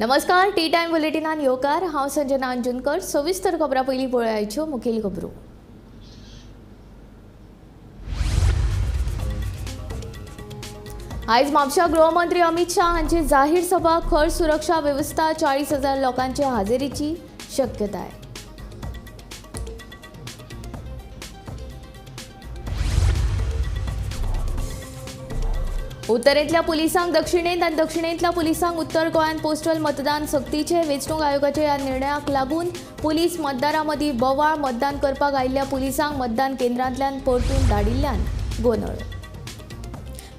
नमस्कार, T time बुलेटिनान येवकार. हांव संजना अंजुनकर. सविस्तर खबरां पयलीं पळयाच्यो मुखेल खबरो. आयज म्हापशा गृहमंत्री अमित शाह हांची जाहीर सभा. खर सुरक्षा वेवस्था, 40,000 लोकांचे हाजेरीची शक्यताय. उत्तरेंतल्या पुलिसांक दक्षिणेंत आनी दक्षिणेंतल्या पुलिसांक उत्तर गोंयांत पोस्टल मतदान सक्तीचे. वेंचणूक आयोगाच्या ह्या निर्णयाक लागून पुलीस मतदारां मदीं बोवाळ. मतदान करपाक आयिल्ल्या पुलिसांक मतदान केंद्रांतल्यान परतून धाडिल्ल्यान गोंदळ.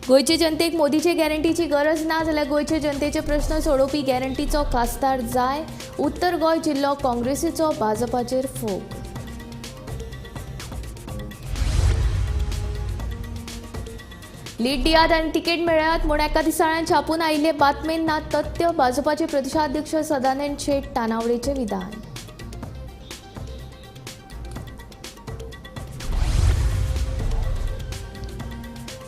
गोंयचे जनतेक मोदीचे गॅरंटीची गरज ना जाल्यार गोंयचे जनतेचे प्रश्न सोडोवपी गॅरंटीचो खासदार जाय. उत्तर गोंय जिल्लो काँग्रेसीचो भाजपाचेर फोग. लीड दियात आनी तिकेट मेळयात म्हूण एका दिसाळ्यान छापून आयिल्ले बातमेन ना तथ्य. भाजपाचे प्रदेशाध्यक्ष सदानंद शेट तानावडेचे विधान.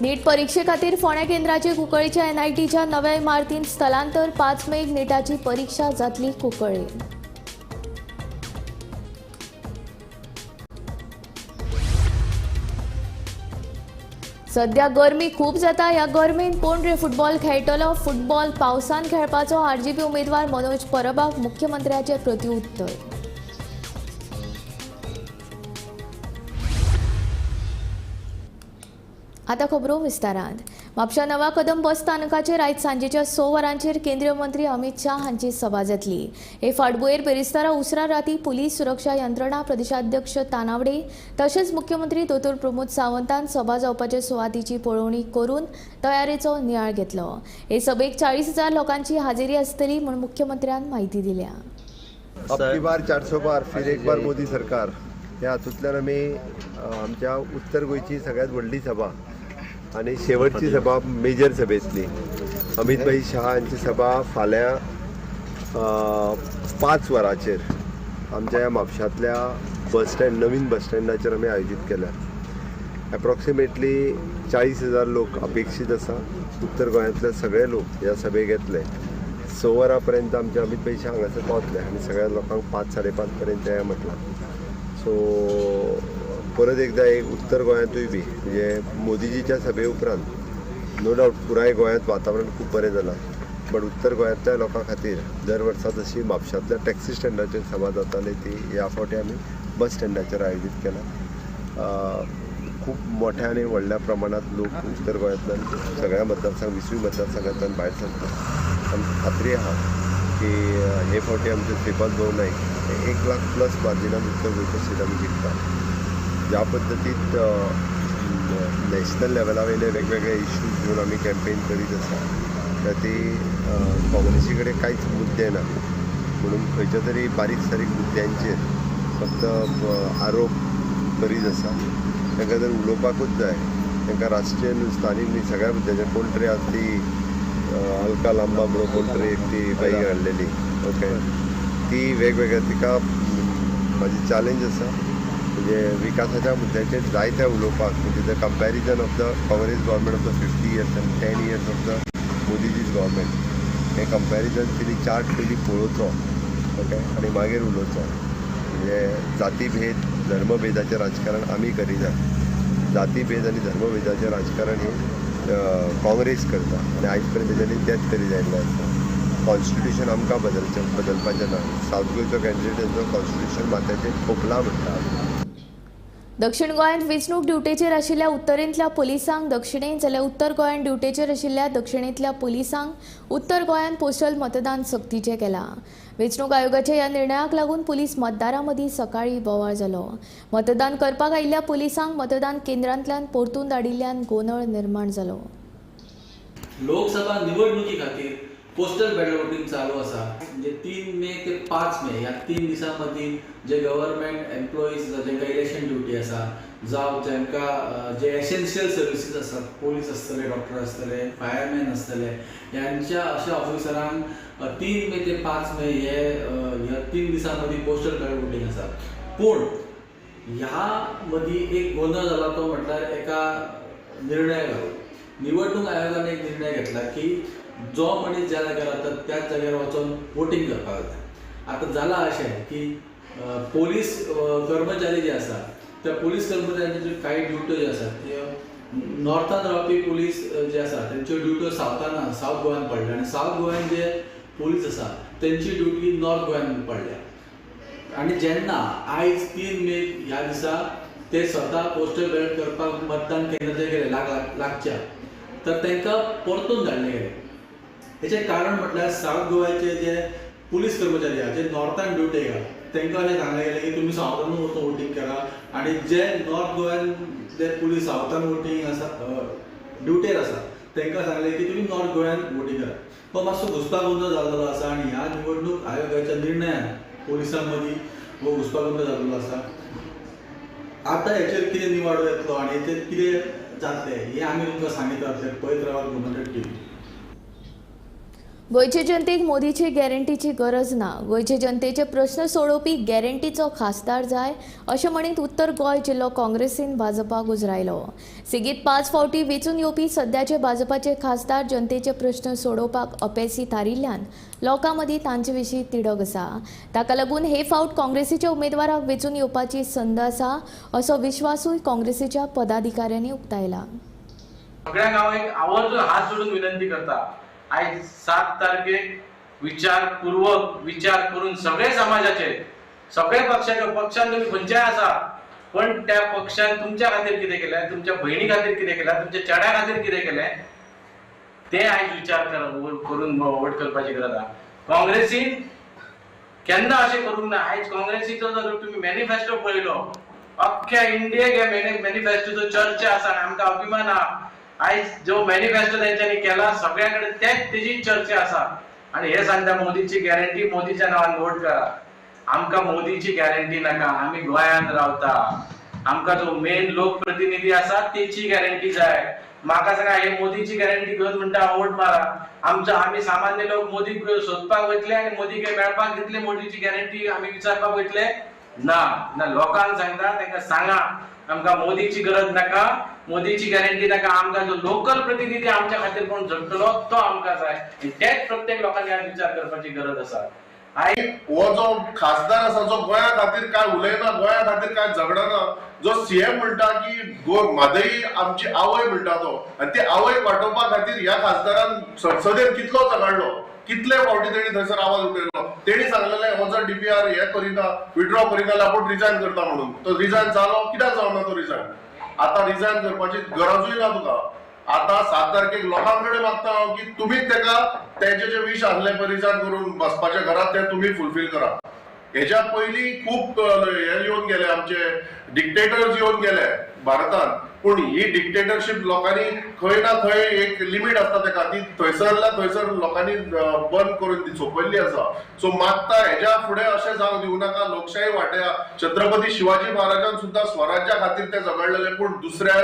नीट परीक्षे खातीर फोंड्या केंद्राचे कुंकळीच्या एनआयटीच्या नव्या इमारतींत स्थलांतर. 5 मेक नीटाची परीक्षा जातली कुंकळ्ळे. सध्या गरमी खूब जाता. ह्या गरमेन कोण रे फुटबॉल खेळटलो? फुटबॉल पावसान खेळपाचो आरजीपी उमेदवार मनोज परबाक मुख्यमंत्र्याचे प्रतिउत्तर. आतां खबरो विस्तारान. म्हापशा नवा कदम बस स्थानकाचेर आयज सांजेच्या 6 वरांचेर केंद्रीय मंत्री अमित शाह हांची सभा जातली. हे फाटभुंयेर बेरेस्तारा उसरां राती पुलीस सुरक्षा यंत्रणा, प्रदेशाध्यक्ष तानावडे तशेंच मुख्यमंत्री दोतोर प्रमोद सावंतान सभा जावपाचे सुवातीची पळोवणी करून तयारेचो नियाळ घेतलो. हे सभेक 40,000 लोकांची हाजेरी आसतली म्हूण मुख्यमंत्र्यान म्हायती दिल्या. अब की बार 400 पार, फिर एक बार मोदी सरकार ह्या हातूंतल्यान आमी आमच्या उत्तर गोंयची सगळ्यात व्हडली सभा आनी शेवटची सभा मेजर सभेंतली अमित भाई शाह हांची सभा फाल्यां 5 वरांचेर आमच्या ह्या म्हापशांतल्या बस स्टँड, नवीन बस स्टँडाचेर आमी आयोजीत केल्या. एप्रॉक्सिमेटली 40,000 लोक अपेक्षीत आसा. उत्तर गोंयांतले सगळे लोक ह्या सभेक येतले. 6 वरां पर्यंत आमचे अमित भाई शाह हांगासर पावतले आनी सगळ्या लोकांक 5 साडे 5 पर्यंत हे म्हटलां. सो परत एकदा एक उत्तर गोंयांतूय बी म्हणजे मोदीजीच्या सभे उपरांत नो डावट पुराय गोंयांत वातावरण खूब बरें जालां, बट उत्तर गोंयांतल्या लोकां खातीर दर वर्सा जशी म्हापशांतल्या टॅक्सी स्टँडाचेर सभा जाताली ती ह्या फावटी आमी बस स्टँडाचेर आयोजीत केला. खूब मोठ्या आनी व्हडल्या प्रमाणांत लोक उत्तर गोंयांतल्यान सगळ्या मतदारसंघ 20 मतदारसंघांतल्यान भायर सरता. आमकां खात्री आहा की हे फावटी आमचे श्रीपाद भाऊ नायक हे 1 लाख प्लस मार्जिनान उत्तर गोंयच्या सीट आमी जिखता. ज्या पद्दतीत नॅशनल लेवला वयले वेगवेगळे इश्यूज घेवन आमी कॅम्पेन करीत आसा त्या ती काँग्रेसी कडेन कांयच मुद्दे ना म्हणून खंयच्या तरी बारीक सारीक मुद्द्यांचेर फक्त आरोप करीत आसा. तांकां जर उलोवपाकूच जाय तांकां राष्ट्रीय न्हू स्थानीक न्ही सगळ्या मुद्द्यांचेर. कोण तरी आज ती अलका लांबा म्हणून कोण तरी एक ती बाई हाडलेली, ओके, ती वेगवेगळ्या तिका म्हाजी चॅलेंज आसा म्हणजे विकासाच्या मुद्द्याचेर जायत्या उलोवपाक. म्हणजे the comparison of the Congress government of the 50 years and 10 years of the Modiji's government हें कंपॅरिजन तिणी चार्ट पयलीं पळोवचो, ओके, आनी मागीर उलोवचो. म्हणजे जातीभेद धर्मभेदाचें राजकारण आमी करिना. जातीभेद आनी धर्मभेदाचें राजकारण हें काँग्रेस करता आनी आयज पर्यंत तेंच्यांनी तेंच करीत आयिल्लें आसा. कॉन्स्टिट्युशन आमकां बदलपाचें ना. सावथ गोंयचो कॅन्डिडेट तेंचो कॉन्स्टिट्युशन माथ्याचेर खोपला म्हणटा. दक्षिण गोंयांत वेंचणूक ड्युटेचेर आशिल्ल्या उत्तरेंतल्या पुलिसांक दक्षिणेंत जाल्यार उत्तर गोंयांत ड्युटेचेर आशिल्ल्या दक्षिणेंतल्या पुलिसांक उत्तर गोंयांत पोस्टल मतदान सक्तीचें केलां. वेंचणूक आयोगाच्या ह्या निर्णयाक लागून पुलीस मतदारां मदीं सकाळीं बोवाळ जालो. मतदान करपाक आयिल्ल्या पुलिसांक मतदान केंद्रांतल्यान परतून धाडिल्ल्यान गोंदळ निर्माण जालो. लोकसभा निवडणुकी खातीर पोस्टल बॅलॉट वोटिंग चालू आसा. म्हणजे 3 मे ते 5 मे ह्या 3 दिसां मदीं जे गव्हर्मेंट एम्प्लॉईज आसा जांकां इलेक्शन ड्युटी आसा जावं जांकां जे एसेन्शियल सर्विसीस आसात, पोलीस आसतले, डॉक्टर आसतले, फायरमॅन आसतले, ह्यांच्या अशा ऑफिसरांक 3 मे ते 5 मे हे ह्या 3 दिसां मदीं पोस्टल बॅलॉट वोटिंग आसा. पूण ह्या मदीं एक गोंदळ जाला तो म्हटल्यार एका निर्णयाक लागून निवडणूक आयोगान एक निर्णय घेतला की जो मनीस ज्या जाग्यार वता त्याच जाग्यार वचोन वोटींग करपाक जाय. आतां जालां अशें की पोलीस कर्मचारी जे आसा त्या पोलीस कर्मचाऱ्यांच्यो ज्यो कांय ड्युट्यो ज्यो आसात त्यो नॉर्थान रावपी पोलीस जे आसा तेंच्यो ड्युट्यो सावथान, सावथ गोव्यान पडल्या आनी सावथ गोव्यान जे पोलीस आसा तेंची ड्युटी नॉर्थ गोव्यान पडल्या. आनी जेन्ना आयज 3 मे ह्या दिसा ते स्वता पोस्टल बॅलेट करपाक मतदान केंद्राचेर गेले लागच्या, तर तांकां परतून धाडले गेले. हेचें कारण म्हटल्यार सावथ गोव्याचे जे पुलीस कर्मचारी आहा जे नॉर्थान ड्युटेक आहा तांकां अशें सांगलें गेलें की तुमी सावथानूच वचून वोटींग करा आनी जे नॉर्थ गोव्यान जे पुलीस सावथान वोटींग आसा ड्युटेर आसा तांकां सांगलें की तुमी नॉर्थ गोव्यान वोटींग करा. हो मातसो घुस्पागोंदळ जाल्लो आसा आनी ह्या निवडणूक आयोगाच्या निर्णयान पोलिसां मदीं हो घुस्पागोंदळ जाल्लो आसा. आतां हेचेर कितें निवाडो येतलो आनी हेचेर कितें जातलें हें आमी तुमकां सांगीत रावतले. पळयत रावात गोमंतक टीव्ही. गोंयचे जनतेक मोदीची गॅरंटीची गरज ना, गोंयचे जनतेचे प्रस्न सोडोवपी गॅरंटीचो खासदार जाय अशें म्हणीत उत्तर गोंय जिल्लो काँग्रेसीन भाजपा गुजरायलो. सेगीत 5 फावटी वेंचून येवपी सद्याचे भाजपाचे खासदार जनतेचे प्रस्न सोडोवपाक अपेसी थारिल्ल्यान लोकां मदीं तांचे विशीं तिडक आसा. ताका लागून हे फावट काँग्रेसीच्या उमेदवाराक वेंचून येवपाची संद आसा असो विश्वासूय काँग्रेसीच्या पदाधिकाऱ्यांनी उक्तायला. सगळ्या गांवांक आवर्जून हात जोडून विनंती करता, आयज 7 तारखेक विचारपूर्वक विचार करून सगळे समाजाचे सगळे पक्षाचे, पक्षान तुमी खंयच्याय आसा पण त्या पक्षान तुमच्या खातीर कितें केलें, तुमच्या भयणी खातीर कितें केलें, तुमच्या चेड्या खातीर कितें केलें ते आयज विचार करून वोट करपाची गरज आसा. काँग्रेसीन केन्ना अशें करूंक ना. आयज काँग्रेसीचो जर तुमी मॅनिफेस्टो पळयलो अख्ख्या इंडियेक ह्या मॅनिफेस्टोचो चर्चा आसा आनी आमकां अभिमान आहा. आयज जो मॅनिफेस्टो तेंच्यांनी केला सगळ्या कडेन तेच तेजी चर्चा आसा आनी हे सांगता मोदीची गॅरंटी, मोदीच्या नांवान वोट करा. आमकां मोदीची गॅरंटी नाका, आमी गोंयांत रावता, आमकां जो मेन लोकप्रतिनिधी आसा तेची गॅरंटी जाय. म्हाका सांगा, हे मोदीची गॅरंटी घेवन म्हणटा वोट मारा, आमचो आमी सामान्य लोक मोदीक सोदपाक वयतले आनी मोदीक मेळपाक दितले, मोदीची गॅरंटी आमी विचारपाक वयतले ना. ना, लोकांक सांगता तांकां सांगा आमकां मोदीची गरज नाका, मोदीची गॅरंटी नाका, आमकां जो लोकल प्रतिनिधी आमच्या खातीर कोण झडटलो तो आमकां जाय. तेच प्रत्येक लोकांनी आज विचार करपाची गरज आसा. हो जो खासदार आसा जो गोंया खातीर काय उलयना, गोंया खातीर काय झगडना, जो सीएम म्हणटा की म्हादई आमची आवय म्हणटा तो, आनी ती आवय वाटोवपा खातीर ह्या खासदारान संसदेत कितलो झगडलो, कितले फावटी तेणी थंयसर आवाज उठयलो. तेणी सांगलेलें हो जर डीपीआर हे करिना, विड्रॉ करिना जाल्यार आपूण रिजायन करता म्हणून. तो रिजायन जालो, कित्याक जावना तो रिजायन? आतां रिजायन करपाची गरजूय ना तुका. आतां 7 तारखेक लोकां कडेन मागता हांव की तुमीच तेका तेजे जे विश आसले पळय रिजायन करून बसपाच्या घरात ते तुमी फुलफील करा. हेच्या पयलीं खूब हे येवन गेले, आमचे डिक्टेटर्स येवन गेले भारतान, पूण ही डिक्टेटरशीप लोकांनी खंय ना खंय एक लिमीट आसता तेका, ती थंयसरल्या थंयसर लोकांनी बंद करून ती सोंपयल्ली आसा. सो मागता हेज्या फुडें अशें जावंक दिवं नाका. लोकशाही वाटया छत्रपती शिवाजी महाराजान सुद्दां स्वराज्या खातीर ते झगडलेले, पूण दुसऱ्या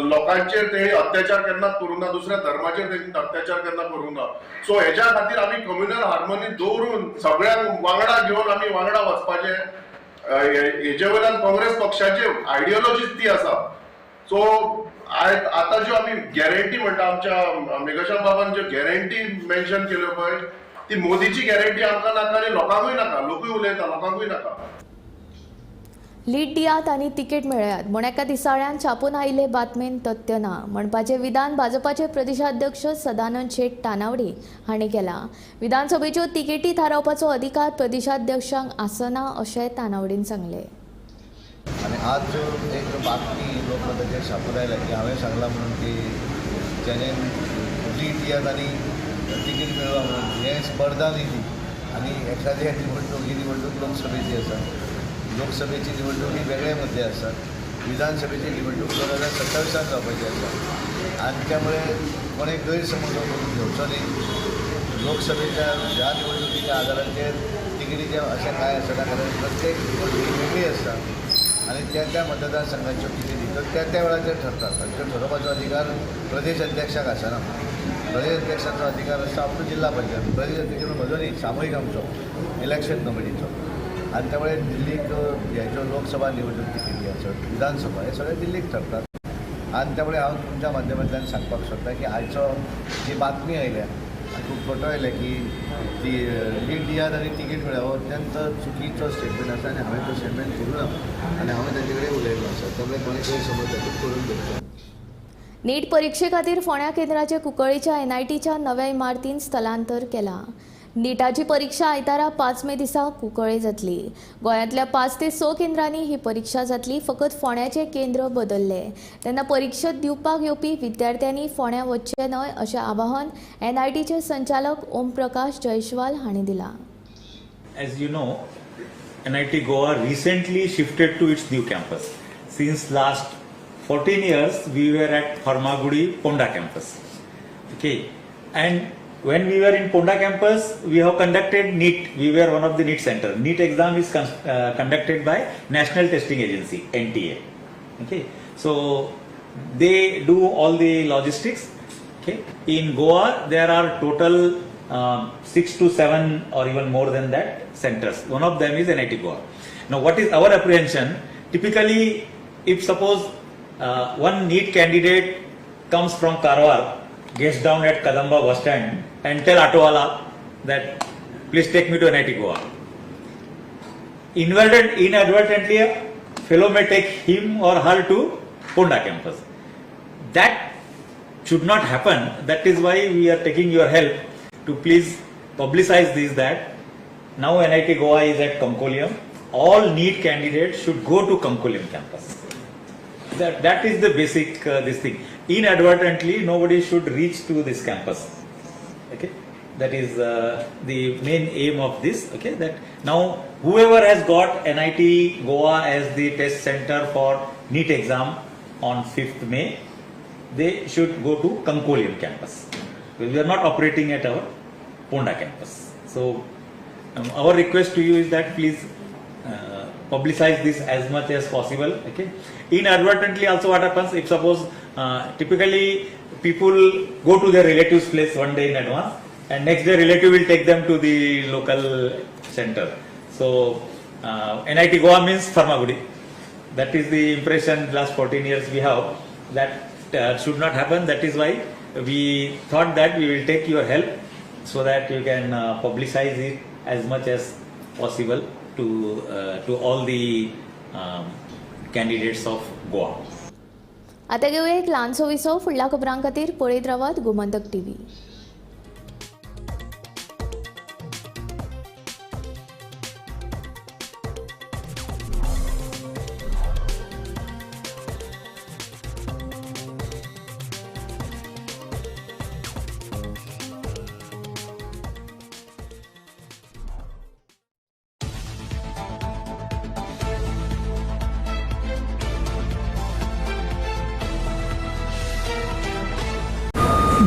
लोकांचेर तेणी अत्याचार केन्नाच करूंक ना, दुसऱ्या धर्माचेर तेणी अत्याचार केन्ना करूंक ना. सो हेज्या खातीर आमी कम्युनल हार्मोनी दवरून सगळ्यांक वांगडा घेवन आमी वांगडा वचपाचें. हेजे वयल्यान काँग्रेस पक्षाची आयडियोलॉजीच ती आसा. सो आतां ज्यो आमी गॅरंटी म्हणटा, आमच्या मेघश्याम बाबान ज्यो गॅरंटी मेन्शन केल्यो पळय, ती मोदीची गॅरंटी आमकां नाका आनी लोकांकूय नाका, लोकूय उलयता, लोकांकूय नाका. लीड दियात आनी तिकेट मेळयात म्हूण एका दिसाळ्यान छापून आयिल्ले बातमेन तथ्य ना म्हणपाचें विधान भाजपाचे प्रदेशाध्यक्ष सदानंद शेट तानावडे हांणी केलां. विधानसभेच्यो तिकेटी थारावपाचो अधिकार प्रदेशाध्यक्षांक आसना अशें तानावडेन सांगलें. आनी आज जो एक बातमी लोकमताचेर छापून आयल्या की हांवें सांगलां म्हणून की जेणे लीड दियात आनी तिकेट मेळवा म्हणून, हें स्पर्धा न्ही ती. आनी एखाद्या निवडणूक ही निवडणूक लोकसभेची आसा, लोकसभेची निवडणूक ही वेगळे मुद्दे आसात, विधानसभेची निवडणूक 2027 जावपाची आसा आनी त्यामुळे कोणें गैरसमज करून घेवचो न्ही. लोकसभेच्या ह्या निवडणुकीच्या आदाराचेर तिकेटीचें अशें कांय आसना, कारण प्रत्येक निवडणूक वेगळी आसता आनी त्या त्या मतदारसंघाच्यो तिकेटी त्यो त्या त्या वेळाचेर ठरतात आनी त्यो ठरोवपाचो अधिकार प्रदेश अध्यक्षाक आसना. प्रदेश अध्यक्षाचो अधिकार आसता अप टू जिल्हा पंचायत. प्रदेश अध्यक्ष म्हजो न्ही, सामुहीक आमचो इलेक्शन कमिटीचो. आनी त्यामुळे दिल्लीक ह्यो लोकसभा निवडणूक तिकेटी आसत, विधानसभा, हे सगळे दिल्लीक ठरतात. आनी त्यामुळे हांव तुमच्या माध्यमांतल्यान सांगपाक सोदता की आयचो जी बातमी आयल्या खूब फोटो आयले की ती लीड दियात आनी तिकीट मेळ्ळ्या, हो अत्यंत चुकीचो स्टेटमेंट आसा आनी हांवें तो स्टेटमेंट करूं ना आनी हांवें तांचे कडेन उलयल्लो आसा. त्यामुळे कोणी गैरसमज जाता करून घेतलो. नीट परिक्षे खातीर फोंड्या केंद्राचे कुंकळीच्या एनआयटीच्या नव्या इमारतीन स्थलांतर केलां. नीटाची परीक्षा आयतारा 5 मे दिसा कुंकळे जातली. गोंयांतल्या 5 ते 6 केंद्रांनी ही परीक्षा जातली. फकत फोंड्याचें केंद्र बदललें तेन्ना परीक्षा दिवपाक येवपी विद्यार्थ्यांनी फोंड्या वचचें न्हय अशें आवाहन एनआयटीचे संचालक ओम प्रकाश जयस्वाल हांणी दिलां. As you know, NIT Goa recently shifted to its new campus. Since last 14 years, we were at Farmagudi Ponda campus. Okay, and when we were in Ponda campus, we have conducted NEET. We were one of the NEET center. NEET exam is conducted by National Testing Agency, NTA. Okay, so they do all the logistics. Okay, in Goa there are total 6 to 7 or even more than that centers. One of them is NIT Goa. Now, what is our apprehension? Typically, if suppose one NEET candidate comes from Karwar, gets down at Kadamba bus stand and tell Autowala that please take me to NIT Goa. Inadvertently, a fellow may take him or her to Ponda campus. That should not happen. That is why we are taking your help to please publicize this, that now NIT Goa is at Cuncolim. All NEET candidates should go to Cuncolim campus. That is the basic this thing. Inadvertently, nobody should reach to this campus. Okay, that is the main aim of this. Okay, that now whoever has got NIT Goa as the test center for NEET exam on 5th May, they should go to Cuncolim campus. We are not operating at our Ponda campus. So our request to you is that please publicize this as much as possible. Okay. Inadvertently also what happens, if suppose typically people go to their relative's place one day in advance and next day relative will take them to the local center. So NIT Goa means Farmagudi. That is the impression last 14 years we have. That should not happen. That is why we thought that we will take your help so that you can publicize it as much as possible to all the candidates of Goa. आता घेऊया एक ल्हानसो विसव. फुडल्या खबरां खातीर पळयत रावात गोमंतक टीव्ही.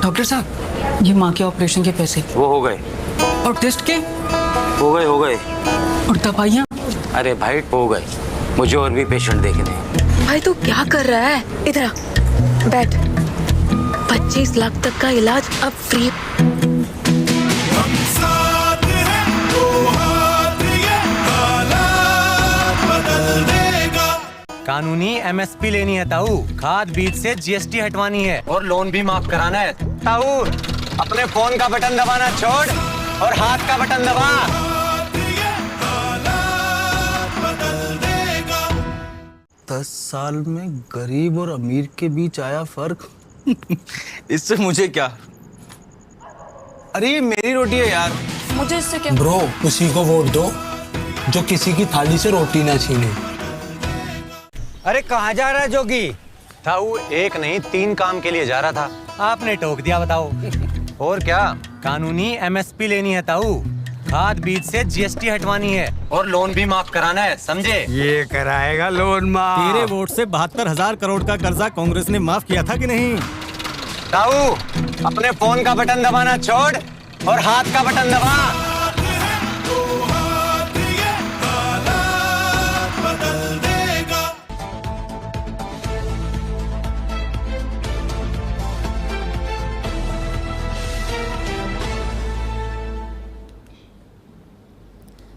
डॉक्टर साहब, ये माँ के ऑपरेशन के पैसे वो हो गए, और टेस्ट के हो गए हो गए, और दवाइयाँ, अरे भाई हो गए, मुझे और भी पेशेंट देखने हैं। भाई तू क्या कर रहा है? इधर आ, बैठ। 25 लाख तक का इलाज अब फ्री। कानूनी एमएसपी लेनी है ताऊ, खाद बीज से जीएसटी हटवानी है और लोन भी माफ कराना है ताऊ। अपने फोन का बटन दबाना छोड़ और हाथ का बटन दबा। 10 साल में गरीब और अमीर के बीच आया फर्क। इससे मुझे क्या? अरे ये मेरी रोटी है यार, मुझे इससे क्या? ब्रो, उसी को वोट दो जो किसी की थाली से रोटी ना छीने। अरे कहाँ जा रहा है जोगी? ताऊ एक नहीं 3 काम के लिए जा रहा था, आपने टोक दिया बताओ। और क्या, कानूनी एमएसपी लेनी है ताऊ, खाद बीज से जीएसटी हटवानी है और लोन भी माफ कराना है, समझे? ये कराएगा लोन माफ। तेरे वोट से 72,000 करोड़ का कर्जा कांग्रेस ने माफ किया था कि नहीं? ताऊ अपने फोन का बटन दबाना छोड़ और हाथ का बटन दबा।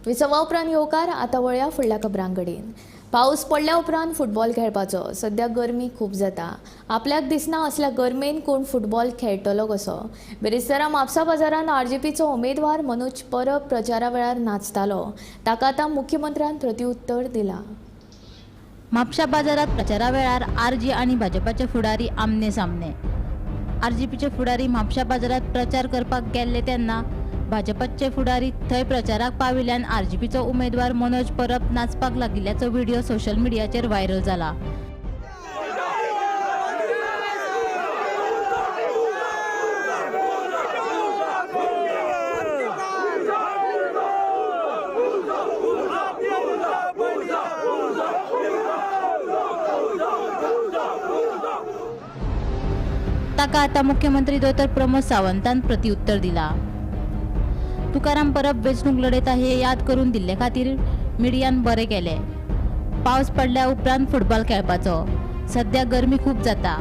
विसवा उपरांत येवकार. आतां वळया फुडल्या खबरां कडेन. पावस पडल्या उपरांत फुटबॉल खेळपाचो. सद्या गरमी खूब जाता. आपल्याक दिसना असल्या गरमेन कोण फुटबॉल खेळटलो कसो. बिरेस्तारा म्हापसा बाजारान आरजीपीचो उमेदवार मनोज परब प्रचारा वेळार नाचतालो. ताका आतां मुख्यमंत्र्यान प्रतिउत्तर दिलां. म्हापशा बाजारात प्रचारा वेळार आरजी आनी भाजपाचे फुडारी आमने सामने. आरजीपीचे फुडारी म्हापशा बाजारात प्रचार करपाक गेल्ले तेन्ना भाजपाचे फुडारी थंय प्रचाराक पाविल्ल्यान आरजीपीचो उमेदवार मनोज परब नाचपाक लागिल्ल्याचो व्हिडिओ सोशल मिडियाचेर व्हायरल जाला. ताका आतां मुख्यमंत्री दोतोर प्रमोद सावंतान प्रतिउत्तर दिला. तुकाराम परब वेंचणूक लढयता हे याद करून दिल्ले खातीर मिडियान बरें केलें. पावस पडल्या उपरांत फुटबॉल खेळपाचो. सद्या गरमी खूब जाता.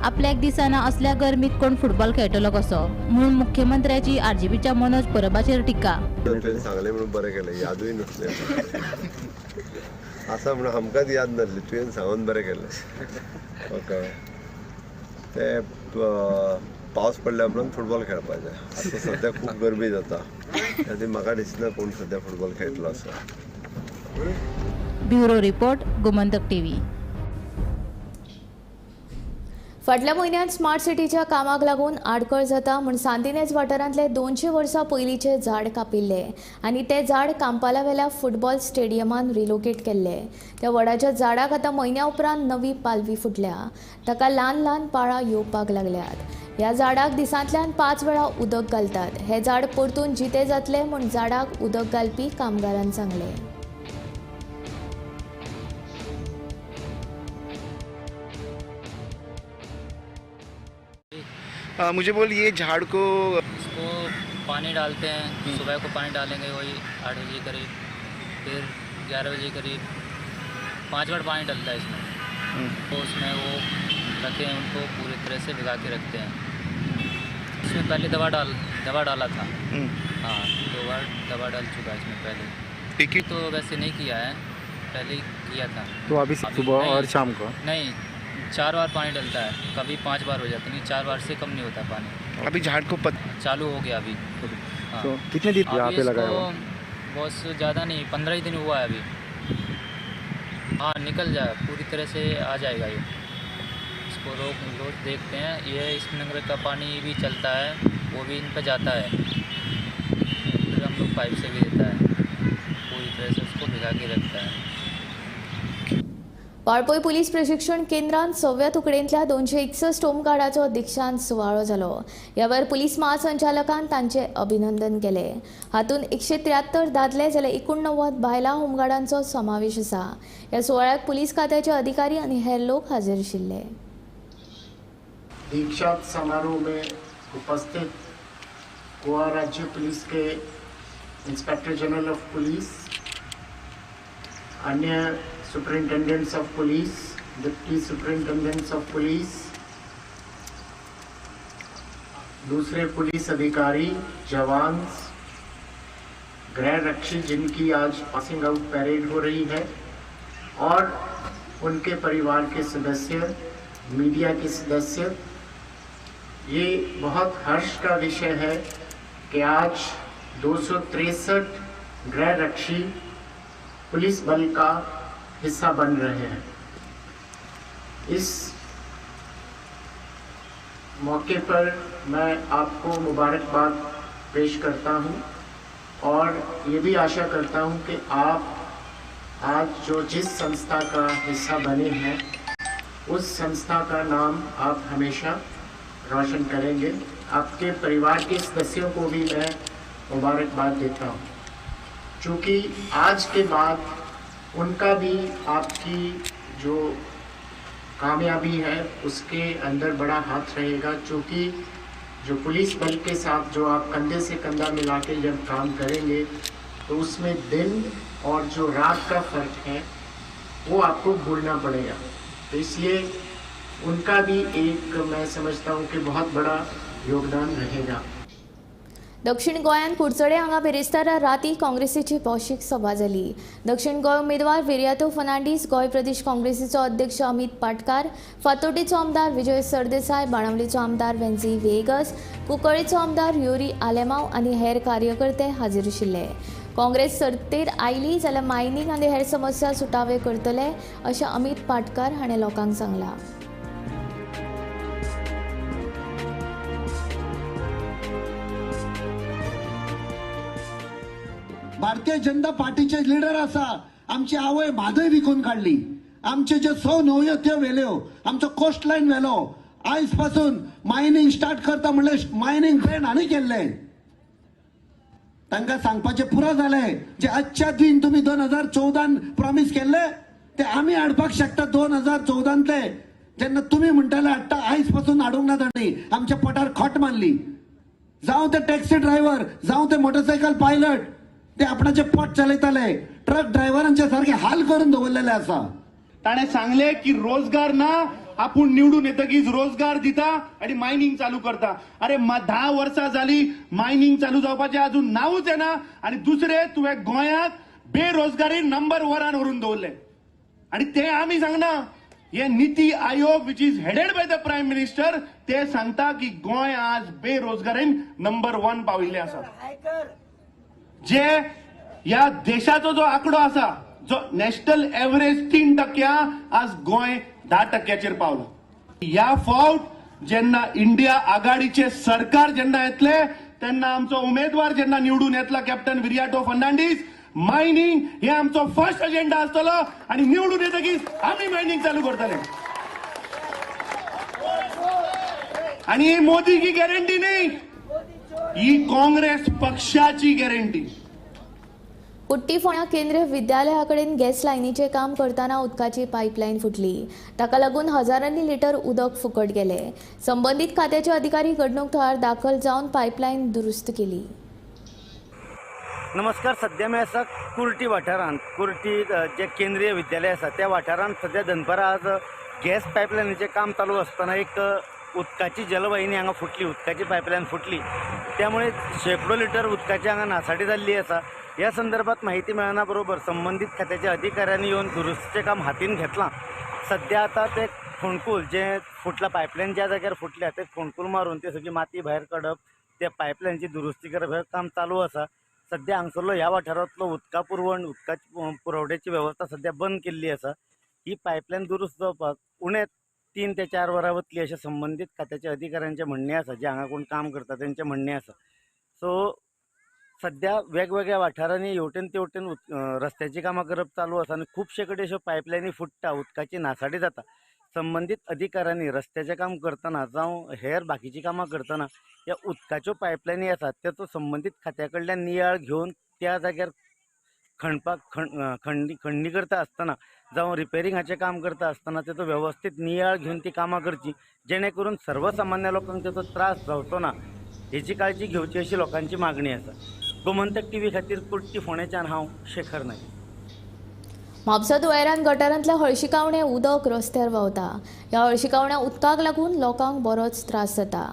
आपल्याक दिसना असल्या गरमीत कोण फुटबॉल खेळटलो कसो म्हणून मुख्यमंत्र्याची आरजीपीच्या मनोज परबाचेर टिका. सांगलें म्हणून बरें केलें, यादूय नसलें आसा म्हणून आमकांच याद नासली, तुवें सांगून बरें केलें. ओके, ते पावस पडल्या उपरांत फुटबॉल खेळपाचें. आतां सद्या खूब गरमी जाता, खातीर म्हाका दिसना कोण सद्या फुटबॉल खेळटलो असो. Bureau report, Gomantak TV. फाटल्या म्हयन्यांत स्मार्ट सिटीच्या कामाक लागून आडखळ जाता म्हूण सांतिनेज वाठारांतले 200 वर्सां पयलींचें झाड कापिल्लें आनी तें झाड कांपालावेल्या फुटबॉल स्टेडियमान रिलोकेट केल्लें. त्या वडाच्या झाडाक आतां म्हयन्या उपरांत नवी पालवी फुटल्या. ताका ल्हान ल्हान पाळां येवपाक लागल्यात. ह्या झाडाक दिसांतल्यान 5 वेळा उदक घालतात. हें झाड परतून जितें जातलें म्हूण झाडाक उदक घालपी कामगारान सांगलें. मुझे बोल, ये झाड़ को इसको पानी डालते हैं. सुबह को पानी डालेंगे वही 8 बजे करीब, फिर 11 बजे करीब 5 बार पानी डलता है इसमें. तो उसमें वो रखे हैं, उनको पूरी तरह से भिगा के रखते हैं. इसमें पहले दवा डाला था. हाँ, 2 बार दवा डाल चुका है इसमें पहले. तो वैसे नहीं किया है, पहले किया था. तो अभी सुबह और शाम को? नहीं, 4 बार पानी डलता है, कभी 5 बार हो जाता है, नहीं 4 बार से कम नहीं होता पानी. अभी झाड़ को चालू हो गया अभी. हाँ। तो कितने दिन यहाँ पे लगाया हुआ? बहुत ज़्यादा नहीं, 15 ही दिन हुआ है अभी. हाँ, निकल जाए पूरी तरह से आ जाएगा ये. इसको रोज देखते हैं. ये इस नगर का पानी भी चलता है, वो भी इन पर जाता है. फिर हम लोग पाइप से भी देता है, पूरी तरह से उसको भिगा के रखता है. वाळपय पुलीस प्रशिक्षण केंद्रांत 6व्या तुकडेंतल्या 261 होमगार्डाचो दीक्षांत सुवाळो जालो. ह्या वेळार पुलीस महासंचालकान तांचें अभिनंदन केलें. हातूंत 173 दादले जाल्यार 89 बायलां होमगार्डांचो समावेश आसा. ह्या सुवाळ्याक पुलीस खात्याचे अधिकारी आनी हेर लोक हाजीर आशिल्ले. दीक्षांत समारोह में उपस्थित गोवा राज्य police K inspector general of police, अन्य superintendents of police, deputy superintendents of police, दूसरे पुलिस अधिकारी, जवान, गृह रक्षी जिनकी आज पासिंग आउट परेड हो रही है और उनके परिवार के सदस्य, मीडिया के सदस्य, ये बहुत हर्ष का विषय है कि आज 263 गृह रक्षी पुलिस बल का हिस्सा बन रहे हैं। इस मौके पर मैं आपको मुबारकबाद पेश करता हूं और ये भी आशा करता हूं कि आप आज जो जिस संस्था का हिस्सा बने हैं उस संस्था का नाम आप हमेशा रोशन करेंगे। आपके परिवार के सदस्यों को भी मैं मुबारकबाद देता हूँ, क्योंकि आज के बाद उनका भी आपकी जो कामयाबी है उसके अंदर बड़ा हाथ रहेगा। क्योंकि जो पुलिस बल के साथ जो आप कंधे से कंधा मिला के जब काम करेंगे तो उसमें दिन और जो रात का फ़र्क है वो आपको भूलना पड़ेगा। तो इसलिए उनका भी एक मैं समझता हूँ कि बहुत बड़ा योगदान रहेगा। दक्षिण गोंयांत कुडचडे हांगा बिरेस्तारा राती काँग्रेसीची भौशीक सभा जाली. दक्षिण गोंय उमेदवार विरियातो फर्नांडीस, गोंय प्रदेश काँग्रेसीचो अध्यक्ष अमित पाटकार, फातोर्डेचो आमदार विजय सरदेसाय, बाणावलीचो आमदार वेन्झी व्हिएगस, कुंकळ्ळेचो आमदार युरी आलेमाव आनी हेर कार्यकर्ते हाजीर आशिल्ले. काँग्रेस सत्तेर आयली जाल्यार मायनींग आनी हेर समस्या सुटावे करतले अशें अमित पाटकार हाणें लोकांक सांगलां. भारतीय जनता पार्टीचे लिडर आसा, आमची आवय म्हादय विकून काडली, आमचे जे 100 न्हंयो त्यो व्हेल्यो, आमचो कोस्ट लायन व्हेलो. आयज पासून मायनींग स्टार्ट करता म्हणल्यार मायनींग बॅन हांणी केल्लें. तांकां सांगपाचें पुरो जालें. जे आजच्या दिन तुमी 2014 प्रॉमीस केल्ले ते आमी हाडपाक शकता. 2014 जेन्ना तुमी म्हणटाले हाडटा, आयज पासून हाडूंक ना तांणी. आमच्या पोटार खोट मारली. जावं ते टॅक्सी ड्रायव्हर, जावं ते मोटरसायकल पायलट, ते आपणाचे पोट चलयताले. ट्रक ड्रायव्हरांचे सारखे हाल करून दवरलेले आसा. ताणें सांगलें की रोजगार ना, आपूण निवडून येतकीच रोजगार दिता आनी मायनींग चालू करता. अरे 10 वर्सां जाली मायनींग चालू जावपाचें अजून नांवूच येना. आनी दुसरें, तुवें गोंयांत बेरोजगारी नंबर 1 व्हरून दवरलें. आनी ते आमी सांगना, हे NITI Aayog which is headed by the prime minister ते सांगता की गोंय आज बेरोजगारीन नंबर 1 पाविल्लें आसा. जे ह्या देशाचो जो आंकडो आसा, जो नॅशनल एव्हरेज 3%, आज गोंय 10% पावला. ह्या फावट जेन्ना इंडिया आघाडीचे सरकार जेन्ना येतले तेन्ना आमचो उमेदवार जेन्ना निवडून येतला कॅप्टन विरियाटो फर्नांडीस, मायनींग हे आमचो फर्स्ट एजेंडा आसतलो आनी निवडून येतकीच आमी मायनींग चालू करतले. आनी ही मोदी की गॅरंटी न्ही, ही काँग्रेस पक्षाची गॅरंटी. कुट्टी फोंड्या केंद्रीय विद्यालया कडेन गॅस लायनीचें काम करतना उदकाची पायपलायन फुटली. ताका लागून हजारांनी लिटर उदक फुकट गेलें. संबंदीत खात्याचे अधिकारी घडणूक थळार दाखल जावन पायपलायन दुरुस्त केली. नमस्कार, सध्या मी आसा कुर्टी वाठारांत. कुर्टी जे केंद्रीय विद्यालय आसा त्या वाठारांत सध्या दनपारां आज गॅस पायपलायनीचें काम चालू आसतना एक उदकाची जलवाहिनी हांगा फुटली, उदकाची पायपलायन फुटली. त्यामुळे शेंकडो लिटर उदकाची हांगा नासाडी जाल्ली आसा. ह्या संदर्भात माहिती मेळना बरोबर संबंदीत खात्याच्या अधिकाऱ्यांनी येवन दुरुस्तीचें काम हातीन घेतलां. सध्या आतां ते फोंडकूल जें फुटलां, पायपलायन ज्या जाग्यार फुटल्या ते फोंडकूल मारून ते सगळी माती भायर काडप, त्या पायपलायनची दुरुस्ती करप हें काम चालू आसा. सध्या हांगसरलो ह्या वाठारांतलो उदका पुरवण, उदका पुरवठ्याची वेवस्था सध्या बंद केल्ली आसा. ही पायपलायन दुरुस्त जावपाक उणें 3 ते 4 वरां वतली अशें संबंदीत खात्याच्या अधिकाऱ्यांचें म्हणणें आसा, जे हांगा कोण काम करता तेंचें म्हणणें आसा. सो सध्या वेगवेगळ्या वाठारांनी हेवटेन तेवटेन रस्त्याची कामां करप चालू आसा आनी खुबशे कडेन अश्यो पायपलायनी फुट्टा, उदकाची नासाडी जाता. संबंदीत अधिकाऱ्यांनी रस्त्याचें काम करतना जावं हेर बाकीचीं कामां करतना ह्या उदकाच्यो पायपलायनी आसात तेचो संबंदीत खात्या कडल्यान नियाळ घेवन त्या जाग्यार खणपाक खणणी करता आसतना जावं रिपेरिंगाचें काम करता आसतना तेचो वेवस्थीत नियाळ घेवन ती कामां करची, जेणे करून सर्वसामान्य लोकांक तेचो त्रास जावचो ना हेची काळजी घेवची अशी लोकांची मागणी आसा. गोमंतक टीव्ही खातीर कुर्टी फोंडेच्यान हांव शेखर नायक. म्हापसा दुयेरान गटारांतल्या हळशिकावणें उदक रस्त्यार व्हांवता. ह्या हळशिकावण्या उदकाक लागून लोकांक बरोच त्रास जाता.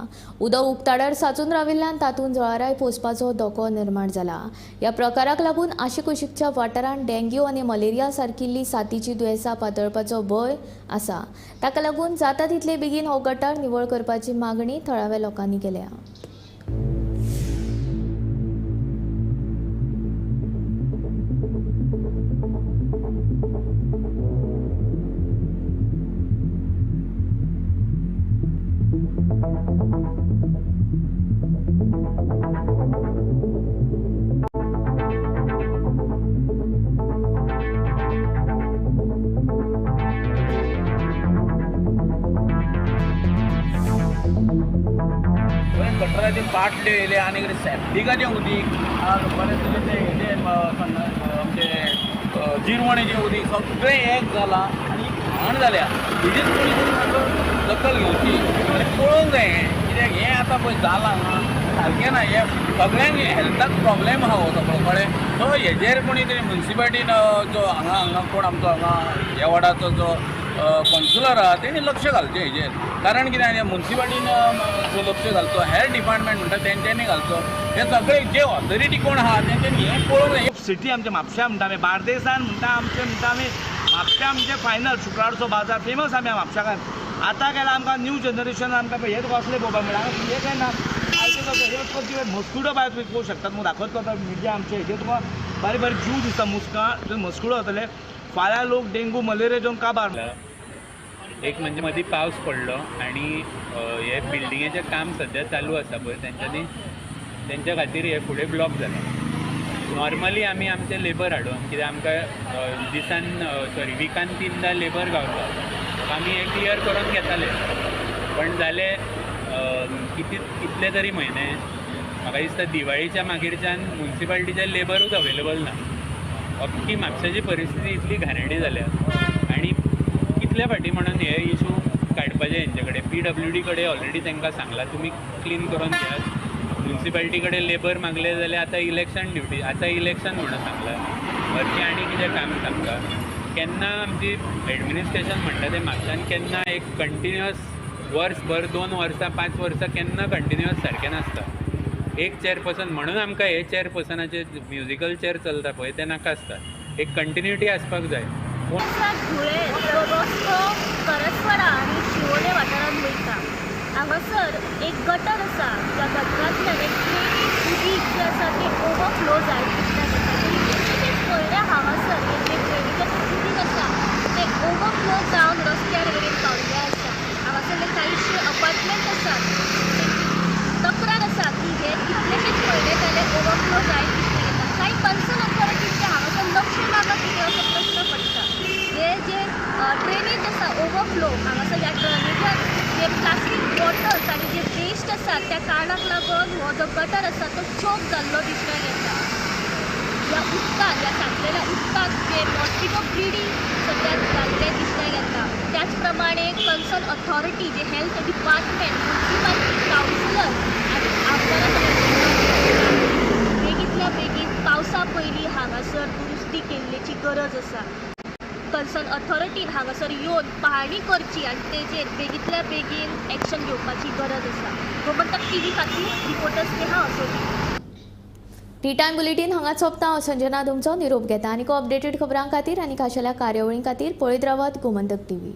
उदक उक्ताडार साचून राविल्ल्यान तातूंत जळाराय पोसपाचो धोको निर्माण जाला. ह्या प्रकाराक लागून आशिकुशीकच्या वाठारांत डेंग्यू आनी मलेरिया सारकिल्ली साथीची दुयेंसां पातळपाचो भंय आसा. ताका लागून जाता तितले बेगीन हो गटार निवळ करपाची मागणी थळाव्या लोकांनी केल्या. गटराचे बाटले येयले आनी सेप्टिकाचें उदीक, बरें तरेचें हेजें आमचें जिरवणेचें उदीक सगळें एक जालां आनी घाण जाल्या. हेजेच कोणी तरी मातसो दखल घेवची आनी पळोवंक जाय हें, कित्याक हें आतां पळय जालां सारकें ना. हें सगळ्यांक हेल्थाक प्रॉब्लेम आहा हो सगळो कळ्ळें. सो हेजेर कोणी तरी मुन्सिपालिटीन जो हांगा हांगा कोण आमचो हांगा ह्या वॉर्डाचो जो कॉन्सुलर आहा तेणी लक्ष घालचें हेजेर. कारण कितें आनी मुन्सिपाल्टीन लक्ष घालचो, हेर डिपार्टमेंट म्हणटा तेंच्यांनी घालचो, हे सगळे जे ऑथॉरिटी कोण आहा तेंच्यांनी हें पळोवंक जाय. सिटी आमच्या म्हापश्या म्हणटा आमी, बार्देसान म्हणटा आमचें म्हणटा आमी म्हापश्या आमचें फायनल शुक्रारचो बाजार फेमस आमी म्हापश्याकार. आतां गेल्यार आमकां न्यू जनरेशन आमकां हे तुका असलें पळोवपाक मेळटा, हे काय ना आयचे मस्कुडो बाय तुमी पळोवंक शकतात. मग दाखयतलो आतां मिडिया आमचे हेजेर तुका बारीक बारीक जीव दिसता, मुस्कां मस्कुडो जातले. फाल्यां लोक डेंगू मलेरिया जावन काबार. एक म्हणजे मदीं पावस पडलो आनी हे बिल्डिंगेचें काम सद्या चालू आसा पळय, तेंच्यांनी तेंच्या खातीर हे फुडें ब्लॉक जालें. नॉर्मली आमी आमचे लेबर हाडून, कित्याक आमकां दिसान सॉरी विकान 3दा लेबर गावता, आमी हे क्लियर करून घेताले. पण जाले कितले तरी म्हयने म्हाका दिसता दिवाळीच्या मागीरच्यान मुन्सिपाल्टीचे लेबरूच अवेलेबल ना. अख्खी म्हापशाची परिस्थिती इतली घाणेरडी जाल्या आनी कितल्या फाटी म्हणून हे इशू काडपाचे हेंचे कडेन. PWD कडेन ऑलरेडी तांकां सांगलां तुमी क्लीन करून घेयात. मुन्सिपाल्टी कडेन लेबर मागले जाल्यार आतां इलेक्शन ड्युटी, आतां इलेक्शन म्हणून सांगलां, वरती आनी कितें काम सांगता. केन्ना आमची एडमिनिस्ट्रेशन म्हणटा तें म्हापशान केन्ना एक कंटिन्युअस वर्सभर 2 वर्सां 5 वर्सां केन्ना कंटिन्युअस सारकें नासता. एक चेअरपर्सन म्हणून आमकां हे चेअरपर्सनाचे म्युजिकल चेअर चलता पळय तें नाका आसता, एक कंटिन्युटी आसपाक जाय. धुळे जो रस्तो करसवाडा आनी शिवोले वाठारांत वयता, हांगासर एक गटर आसा, त्या गटरांतल्यान एक ड्रेनीज उदीक जें आसा तें ओवरफ्लो जायत दिसता. कितलेशेच पयले हांगासर जें ड्रेनीजाचें उदीक आसा तें ओवरफ्लो जावन रस्त्यार मेरेन पाविल्लें आसा. हांगासरले कांयशे अपार्टमेंट आसात, तक्रार आसा की हे कितलेशेच पयले जाले ओवरफ्लो जायत दिसता येता. कांय कन्सर्न ऑथॉरिटीचें हांगासर लक्ष ना काय कितें असो प्रश्न पडटा. हे जे ड्रेनेज आसा ओवरफ्लो हांगासर ह्या ड्रेनेजान जे प्लास्टीक बॉटल्स आनी जे वेस्ट आसा त्या कारणाक लागून हो जो गटर आसा तो चोक जाल्लो दिसपाक येता. ह्या उदकांत, ह्या सांचलेल्या उदकांत जे मॉस्किटो ब्रिडींग सद्या जाल्लें दिसपाक येता. त्याच प्रमाणे कन्सर्न ऑथॉरिटी जे हेल्थ डिपार्टमेंट, मुन्सिपाल्टी, कावन्सिलर आनी आमदारा कडेन बेगींतल्या बेगीन पावसा पयलीं हांगासर दुरुस्ती केल्ल्याची गरज आसा. कन्सर्न ऑथॉरिटीन हांगासर येवन पाहणी करची आनी तेजेर बेगींतल्या बेगीन एक्शन घेवपाची गरज आसा. गोमंतक टीव्ही खातीर reporter Sneha Asoli. Tea time bulletin हांगा सोंपता. हांव संजना तुमचो निरोप घेता. आनी अपडेटेड खबरां खातीर आनी खाशेल्या कार्यावळीं खातीर पळयत रावात गोमंतक टीव्ही.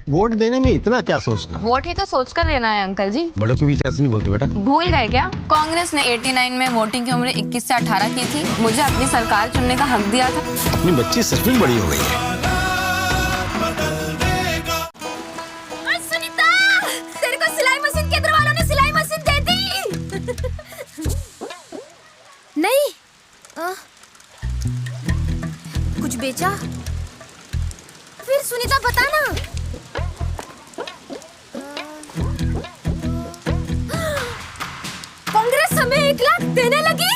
वोट देने में इतना क्या सोचना? वोट ही तो सोच कर देना है अंकल जी। बड़ों के बीच ऐसे नहीं बोलते बेटा। भूल गए क्या? कांग्रेस ने 89 में वोटिंग की उम्र 21 से 18 की थी। मुझे अपनी सरकार चुनने का हक दिया था। अपनी बच्ची सच में बड़ी हो गई है। सुनीता, तेरे को सिलाई मशीन केंद्र वालों ने सिलाई मशीन दे दी। नहीं, कुछ बेचा? फिर सुनीता बता ना। कांग्रेस हमें 1 लाख देने लगी।